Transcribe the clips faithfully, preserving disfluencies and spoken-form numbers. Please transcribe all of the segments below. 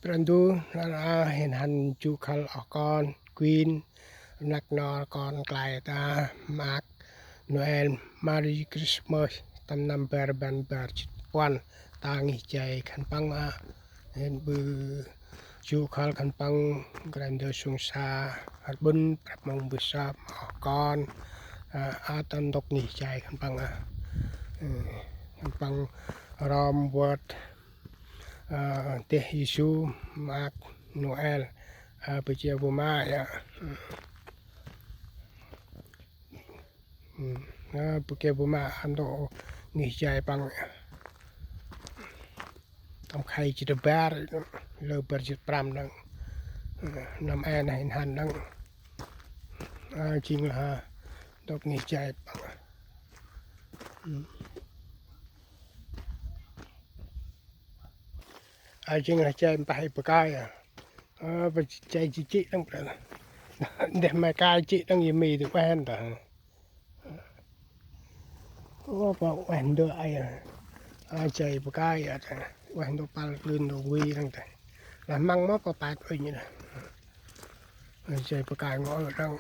Brah Ndu, nar aơ hên hăn jŭ khâl oh kon, Queen, rnăk nor kon klai ta, maak Noel, Merry Christmas, tâm năm bar rbăn bar jât puăn, ta ngih jay khân păng a. Hên ƀư jŭ khâl khân păng, Brah Ndu sông sa, rbŭn, prăp mông ƀư sơm, oh kon, a, a tâm ntŭk ngih jay khân păng a. Khân păng rom vơt, a, deh Yêsu, maak Noel, a, bơ jêh bu ma ya. A, bơ jêh bu ma ăn tô ngih jay păng. Tâm khay jât bar, lơ bar jât prăm đăng. Năm e nây hên hăn đăng. A, jêng lah ntŭk ngih jay păng. A, jêng lah jay mpah i bơkai a. A, bơ jay jê̆ jê̆ đăng. Ndeh may kai jê̆ đăng yơh mi dê ueh ta. Ô, bơ ueh ndơ ai a. A, jay bơkai a ta. Ueh ndơ pâl klưn ndơ ngui đăng ta. Lah măng mâp bơ pât uănh đăng. Jay bơkai ngŏ đăng.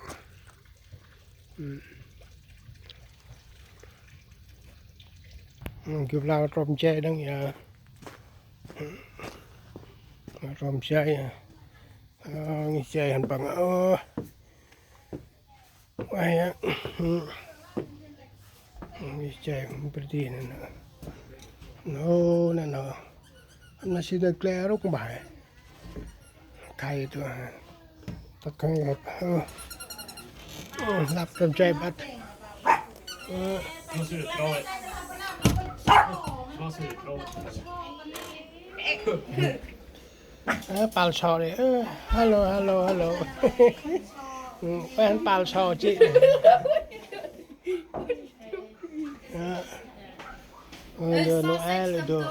Gâp lah trôm jay đăng ya. Trôm jay ya. Ơ, ngih jay hăn păng. Ơ. Ueh ya. Ngih jay bơdi nê nê. Nô, nê nô. Nê si nê gle rŭk mbah. Khay tu. Tât khay ngăp. Ơ. Ơ, lăp tâm jay băt. Ơ. Ơ, pâl so đi. Ơ, hello, hello, hello. Ơ, pâl so jê̆. Ơ, ơ, Noel đô.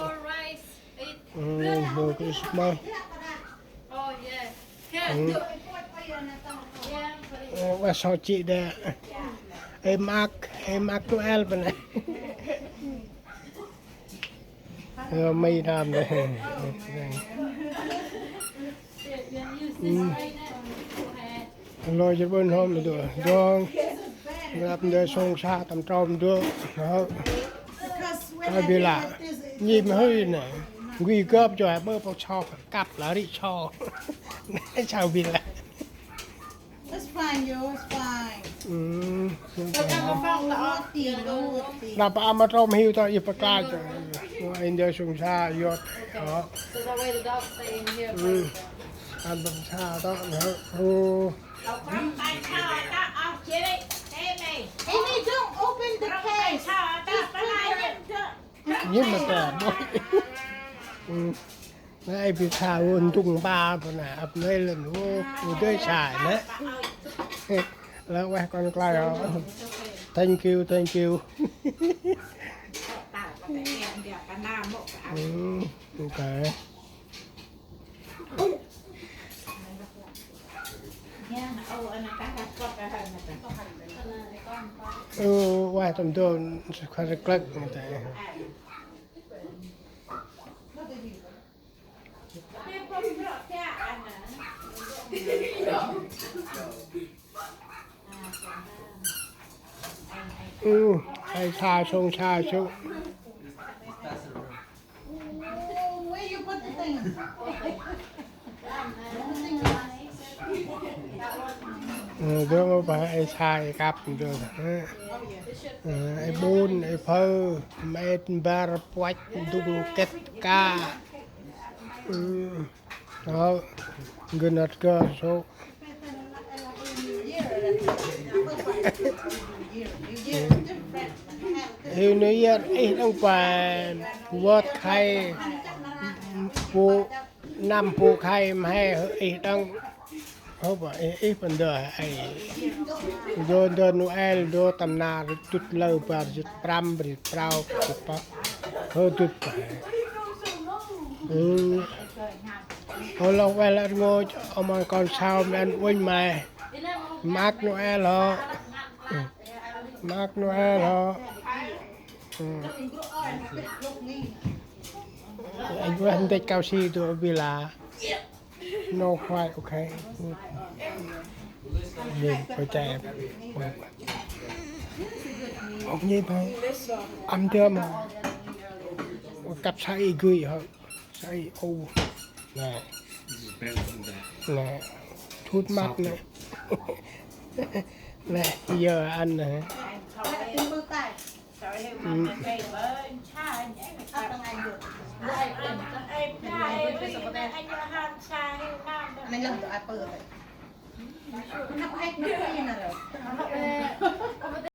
Ơ, đô Christmas. Ơ, pâl so jê̆ đê. Ê maak, ê maak Noel bơ nê. Ơ, may ram đê. Lơi jêh ƀon hôm đô. Dŏng. Rnăk ndơ sông sa tâm trôm đô. Ơ. Ơ, bi lah. Nhim hơi nê. Ngui gơp joi ƀơ pô so kăp lah rĭ so. Nê sao bi lah. It's fine, yo, it's fine. Ơ, ơ, ơ. Nđâp a ma trôm hiu ta, i pa klach. Ơ, ndơ sông sa, yot. Ơ. So that way the dogs stay in here. Ăn băng sa ta, ơ. Ơ. Amy, don't open the case. Just put her Nhim ma ta. Nê, ê bi tha ơ, ndŭng ba bơ nê, ăp nê lĕ nô, ơ, dơi sai nê. Lah ueh kon klai ơ. Thank you, thank you. Ơ, ok. Ơ, ueh tâm dô, sukha rê klek nê ta. Ơ, ay sa sông sa sông. Where you put the thing? Ơ, dô ma pa ay sa ay kăp dô. Ơ, ay ƀon, ay phơ, mét bar puăch, ndŭng kĕt ka. Ơ, gân ăt gơ sô. Ơ, nê yơh ih đăng pa vơt khay pô năm pô khay mhe ih đăng. Hơ bơ ih, ih păng dơ ai. Dô, dô Noel, dô tâm nar, dŭt lơ bar jât prăm, bar jât prao, bar jât pă. Hơ dŭt pa. Ơ. Ơ, lŏng ueh lĕ rngôch, ơ ma kon sau mân uănh ma. Maak Noel hŏ. Maak Noel hŏ. Ơ. Anh ueh ntĭch kau si dô bi lah. No white, okay. Good. Nhi, pơ che. Ôk nhi pơ. Ăn tơm hŏ. Kăp sa i gŭ hŏ. Sa i ô. Nê. Nê. Chut măt nê. Nê, yơ ăn nê.